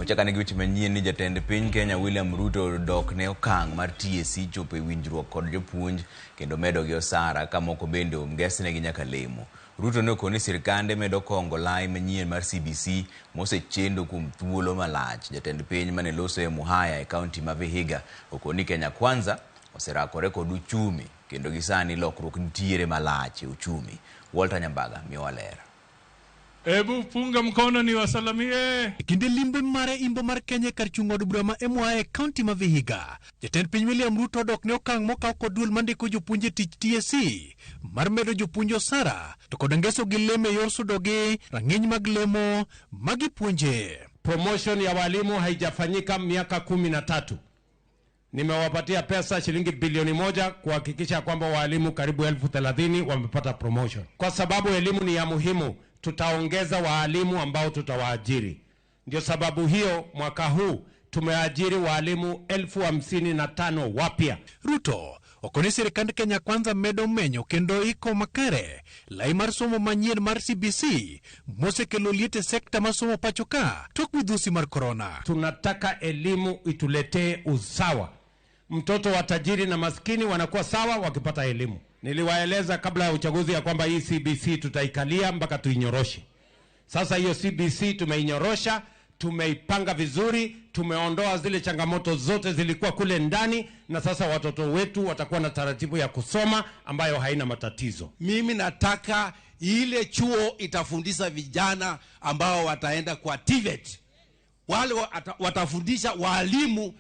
Wachak ane gi weche manyien ni jatend piny Kenya William Ruto dok ne okang' mar TSC chopo e winjruok kod jopuonj kendo medo gi osara ka moko bende omgesnegi nyaka lemo. Ruto ne okoni sirkande medo kongo lai manyien mar CBC mosechendo kuom thuolo malach. Jatend piny mane loso e Muhaya e kaunti ma Vihiga okoni Kenya Kwanza oserakore kod uchumi kendo gi sani lokruok nitiere malach e uchumi. Walter Nyambaga miyowa ler. Hebu punga mkono niwasalimie. E kinde limbe mare imbo mar Kenya e kar chung' od bura ma Emuhaya e kaunti ma Vihiga, jatend piny William Ruto odok ne okang' mokaw kod duol mandiko jopuonj e tich TSC mar medo jopuonj osara to kod ngeso gi lemo e yor sudogi rang'iny mag lemo magipuonje. Promotion ya walimu haijafanyika miaka 13. Nimewapatia pesa shilingi bilioni 1 kuhakikisha kwamba walimu karibu 30,000 wamepata promotion. Kwa sababu elimu ni ya muhimu, tutaongeza waalimu ambao tutawaajiri. Ndio sababu hiyo mwaka huu tumeajiri waalimu 55,000 wapya. Ruto okoni sirikand Kenya Kwanza medo menyo kendo iko makare lai mar somo manyien mar CBC mosekelo liet e sekta mar somo pacho ka tok midhusi mar korona. Tunataka elimu ituletee usawa. Mtoto wa tajiri na maskini wanakuwa sawa wakipata elimu. Niliwaeleza kabla ya uchaguzi ya kwamba hii CBC tutaikalia mpaka tuinyoroshe. Sasa hiyo CBC tumeinyorosha, tumeipanga vizuri, tumeondoa zile changamoto zote zilikuwa kule ndani, na sasa watoto wetu watakuwa na taratibu ya kusoma ambayo haina matatizo. Mimi nataka ile chuo itafundisha vijana ambao wataenda kwa TVET. Wale watafundisha walimu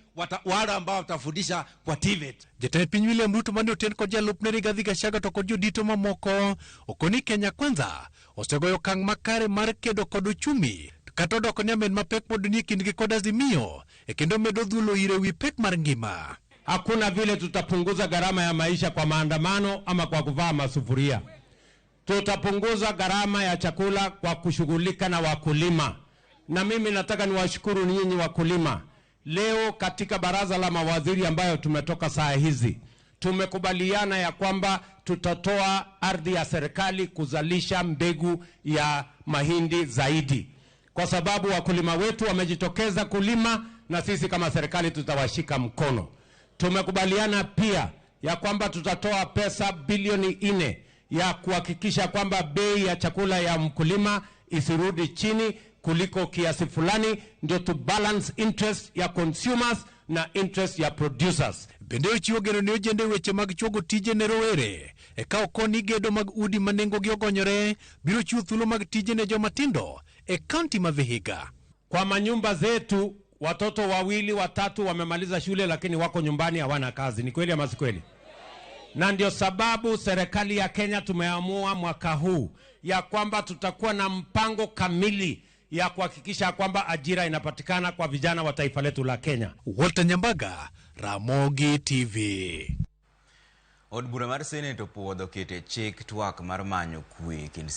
wale ambao watafundisha kwa TVET. Jatend piny William Ruto mane oten kod jalupne Rigathi Gachagua to kod jodito mamoko okoni Kenya Kwanza osegoyo okang' makare mar kedo kod uchumi kata odoko ni amen mapek pod nie kindgi kod Azimio e kendo medo dhuolo ire wi pek mar ngima. Hakuna vile tutapunguza gharama ya maisha kwa maandamano ama kwa kuvaa masufuria. Tutapunguza gharama ya chakula kwa kushughulika na wakulima. Na mimi nataka niwashukuru nyinyi wakulima. Leo katika baraza la mawaziri ambayo tumetoka saa hizi, tumekubaliana ya kwamba tutatoa ardhi ya serikali kuzalisha mbegu ya mahindi zaidi. Kwa sababu wakulima wetu wamejitokeza kulima na sisi kama serikali tutawashika mkono. Tumekubaliana pia ya kwamba tutatoa pesa bilioni 4 ya kuhakikisha kwamba bei ya chakula ya mkulima isirudi chini kuliko kiasi fulani, ndio to balance interest ya consumers na interest ya producers. Bende ochiwo geno ne ojende weche mag chuogo tije ne rowere e ka okoni gedo mag udi ma nengogi ogonyore biro chiwo thuolo mag tije ne joma tindo e kaunti ma Vihiga. Kwa manyumba zetu watoto wawili watatu wamemaliza shule lakini wako nyumbani hawana kazi. Ni kweli ama si kweli? Na ndio sababu serikali ya Kenya tumeamua mwaka huu ya kwamba tutakuwa na mpango kamili ya kuhakikisha kwamba ajira inapatikana kwa vijana wa taifa letu la Kenya. Walter Nyambaga, Ramogi TV. Od bura mar Senate opuodho keto e chik twak mar manyo kwe e kind